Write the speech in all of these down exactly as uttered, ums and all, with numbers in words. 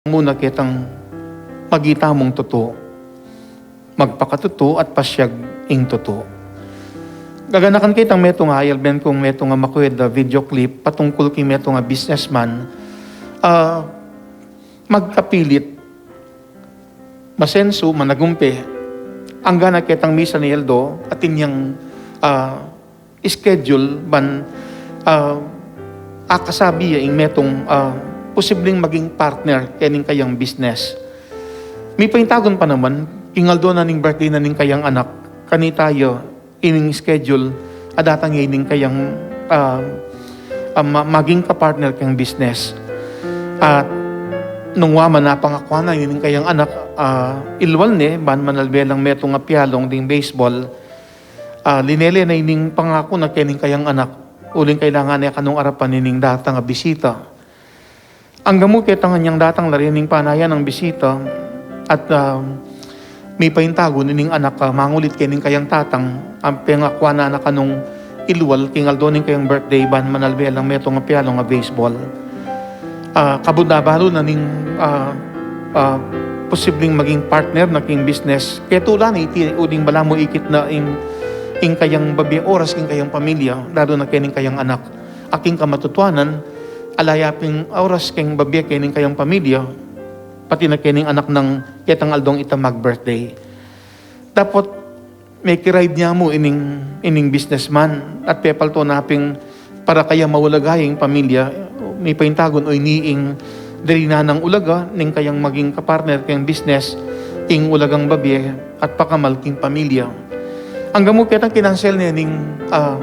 Muna ketang magita mung tutu, magpakatutu at pasyag ing tutu. Gaganakan ketang metung a ayalben kung metung a makwed a video clip patungkul king metung a businessman, ah, magkapilit, masensu, managumpe, angga na ketang misan a aldo atin yang, ah, schedule ban, ah, akasabi ya ing metung, ah, posibleng maging partner kening kayang business. Mipaintagun pa naman, king aldo na ning birthday na ning kayang anak, kanita ya ining schedule a datang ya ining kayang, ah, ah, ma-, maging kapartner keng business. At nung wa man, apangakwa na ining kayang anak, ah, ilwal ne ban manalbe lang metung a pialung ding baseball. Ah, linele na ining pangaku na kening kayang anak, uling kailangan ne kanung arapan ining datang a bisita. Angga mu ketang anyang datang la rin ing panayan nang bisita at, ah, mipaintagun ining anak, ah, mangulit kening kayang tatang, ampong akwa na na kanung ilwal king aldo ning kayang birthday ban manalbe lang metung a pialung a baseball. Ah, kabud abalu na ning, ah, ah, posibleng maging partner na king business. Ketula na iti uling balamu ikit na ing, ing kayang babie oras king kayang pamilya, lalu na kening kayang anak. Aking kamatutuanan, ala ya ping oras keng babie kening kayang pamilya, pati na kening anak nang ketang aldong ita mag-birthday. Dapot meki-ride ne mu ining, ining businessman at pepalto na ping para kaya maulaga ing pamilya, mipaintagun o ini ing dali na nang ulaga ning kayang maging kapartner keng business, ing ulagang babie at pakamal king pamilya. Angga mu ketang kinansel ne ning, ah,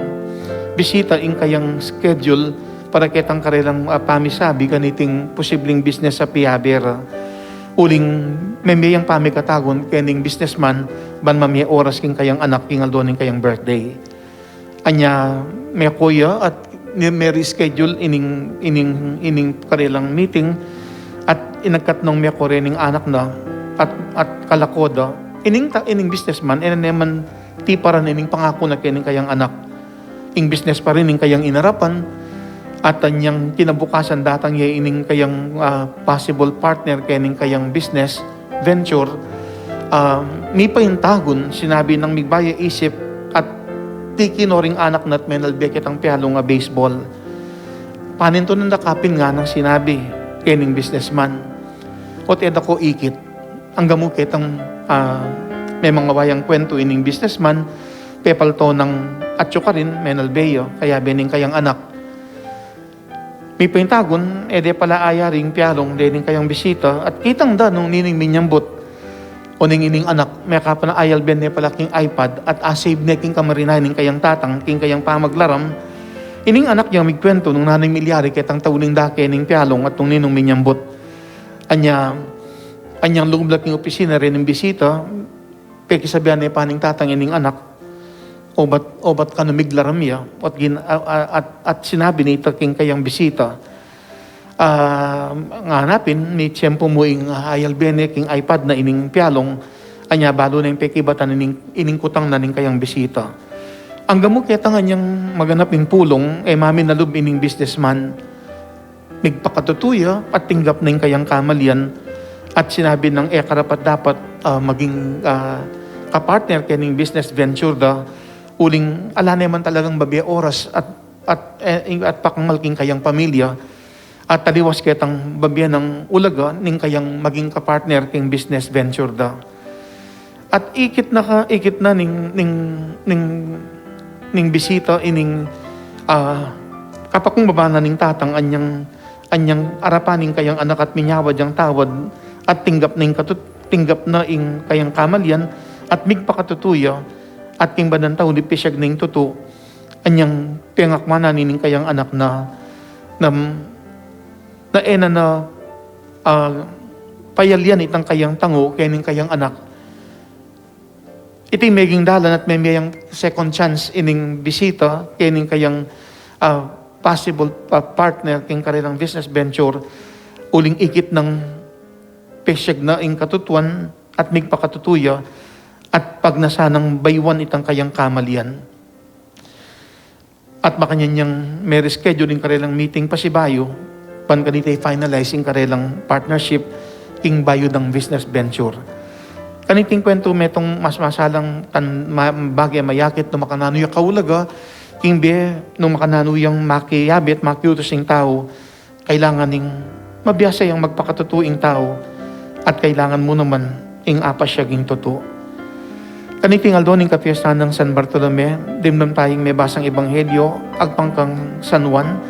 bisita ing kayang schedule para ketang karelang, ah, pamisabi kaniting posibleng business a piabe ra. Uling memie yang pamikatagun kening businessman ban mamie oras king kayang anak king aldo ning kayang birthday. Anya meko ya at ni-, me-reschedule ining, ining, ining karelang meeting at inagkat nung meko rening anak na at, at kalako da. Ining ta-, ining businessman, e na ne man tiparan ining pangaku na kening kayang anak. Ing business pa rin ing kayang inarapan, at anyang kinabukasan datang ya ining kayang, ah, possible partner kening kayang business venture. Ah, mipaintagun, sinabi nang migbaye isip at tiki no ring anak na at menalbe ketang pialung a baseball. Panintunan da kapin ngana nang sinabi kening businessman. Ot e da ko ikit. Angga mu ketang, ah, memang awa yang kwentu ining businessman, pepalto nang atyu karin, menalbe ya, kayabe ning kayang anak. Mipaintagun, e de pala ayari ing pialung dening kayang bisita, at kitang da nung nining minyambut. Uling ining anak, mekapa na ayalben ne pala king iPad, at a-save ne king kamarinayan ning kayang tatang, king kayang pamaglaram. Ining anak yang migkwentu nung nanung milyari ketang tauling dake ning pialung at nung ninung minyambut. Anya, anyang lugub la king opisina rening bisita, pekisabian ne pa ning tatang ining anak, obat, obat kanu miglaram ya, at gin-, a-, a-, at, at sinabi nita king kayang bisita, ah, ngana pin, mitiyempu mu ing ayalbe ne king iPad na ining pialung, anya balu neng pekibatan ining, ining kutang na ning kayang bisita. Angga mu ketang anyang maganap ing pulung, e maminalub ining businessman. Migpakatutu ya at tinggap na ing kayang kamalian at sinabi nang e karapat-dapat, ah, maging, ah, kapartner kening business venture da, uling ala ne man talagang babie oras at, at, e, at pakamal king kayang pamilya at taliwas ketang babie nang ulaga ning kayang maging kapartner king business venture da. At ikit na ka, ikit na ning, ning, ning, ning bisita ining, ah, kapakumbaba na ning tatang anyang, anyang arapan ning kayang anak at minyawad yang tawad at tinggap na ing katut-, tinggap na ing kayang kamalian at migpakatutu ya at king bandang tauli pisyag na ing tutu anyang pengakmanan ining kayang anak na, na, na e na na, ah, payalian itang kayang tangu kening kayang anak. Iti meging dalan at memie yang second chance ining bisita kening kayang, ah, possible, ah, partner king karelang business venture, uling ikit nang pesyag na ing katutuan at migpakatutu ya at pagnasan nang baywan itang kayang kamalian. At makanyan yang me-reschedule ing karelang meeting pasibayu, ban kanita i-finalize ing karelang partnership, king bayu dang business venture. Kaniting kwentu metung mas masalang tan ma-, bage mayakit nung makananu ya kaulaga, king bie nung makananu yang makiyabe at makiutus ing tau, kailangan ning mabiasa yang magpakatutu ing tau, at kailangan mu naman ing apasyag ing tutu. Kaniting aldo ning kapiestan nang San Bartolome, dimdam tayang mebasang ebanghelyo, agpang kang San Juan.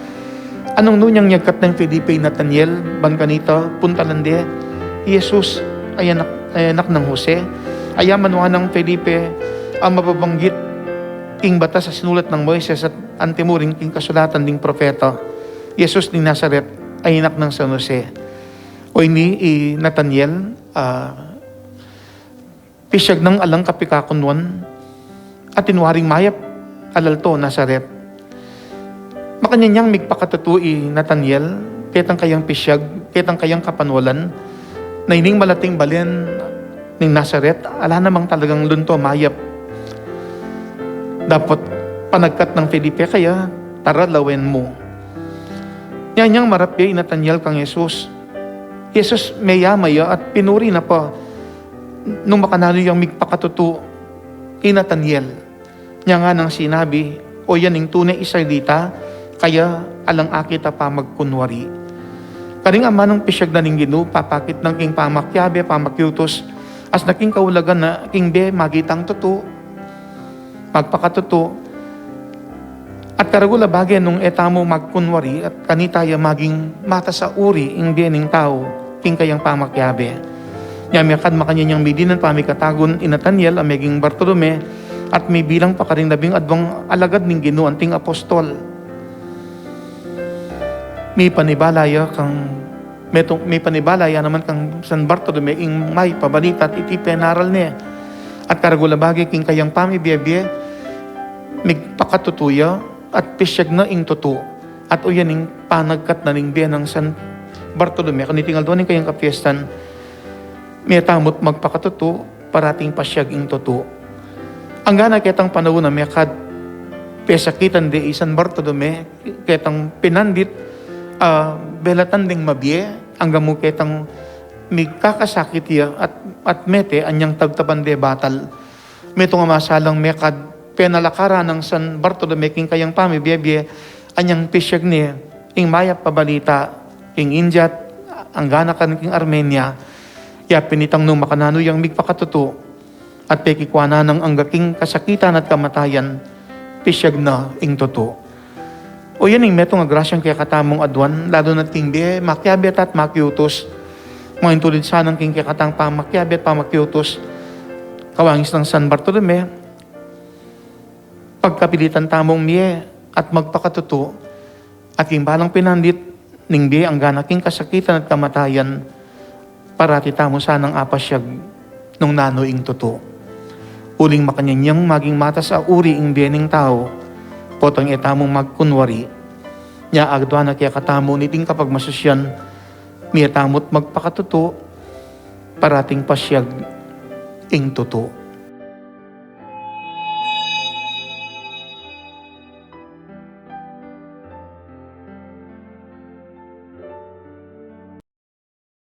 Anung nu nyang nyagkat nang Felipe i Nataniel, ban kanita, puntalan de, i Jesus, ay anak, ay anak nang Jose. Aya man wa nang Felipe, a mababanggit king batas a sinulat nang Moises at antimurin king kasulatan ding propeta. Jesus ning Nazaret, ay anak nang San Jose. O ini i Nataniel, ah, pisyag nang alang kapikakunuan, at inwaring mayap a lalto Nazaret. Makanyan yang migpakatutu i Nataniel, ketang kayang pisyag, ketang kayang kapanwalan, na ining malating balen ning Nazaret, ala namang talagang lunto mayap. Dapot panagkat nang Felipe kaya, tara lawen mu. Nyanyang marapya i Nataniel kang Jesus. Jesus meyama ya at pinuri na pa nung makananu yang migpakatutu i Nataniel. Nya nganang sinabi, "O yan ing tune Israelita, kaya alang akit a pamagkunwari." Karing amanung pisyag na ning Ginu, papakit nang king pamakiabe, pamakiutus, as na king kaulagan na king bie magitang tutu, magpakatutu. At karagul a bage nung e tamu magkunwari, at kanita ya maging matas a uri ing bie ning tau, king kayang pamakiabe. Nya mekad makanyan yang midinan pamikatagun i Nataniel a meging Bartolome, at mibilang pa karing labing adwang alagad ning Ginu anting apostol. Mipanibala ya kang, metung, mipanibala ya naman kang San Bartolome ing mayap a balita at iti penaral ne. At karagul a bage king kayang pamibie-bie, migpakatutu ya, at pisyag na ing tutu. At uyan ing panagkat na ning bie nang San Bartolome, kaniting aldo ning kayang kapiestan, mie tamut magpakatutu, parating pasyag ing tutu. Anggana ketang panaun a mekad, pesakitan de i San Bartolome, ketang pinandit, ah, belatan deng mabie, angga mu ketang migkakasakit ya at, at mete anyang tagtaban de batal. Metung a masalang mekad, penalakaran nang San Bartolome king kayang pamibie-bie, anyang pisyag ne ing mayap a balita king India, anggana kan king Armenia, ya pinitang nung makananu yang migpakatutu, at pekikuanan nang angga king kasakitan at kamatayan, pisyag na ing tutu. O yan ing metung a grasyang kekatamung aduan, lalu na king bie makiabe at makiutus. Mangintulid sanang king kekatang pamakiabe at pamakiutus, kawangis nang San Bartolome, pagkapilitan tamung mie at magpakatutu, at king balang pinandit ning bie anggana king kasakitan at kamatayan, parati tamu sanang apasyag nung nanu ing tutu. Uling makanyan yang maging matas a uri ing bie ning tau, potang e tamu magkunwari. Nya aduan na kekatamu niting kapagmasusyan, mie tamut magpakatutu, parating pasyag ing tutu.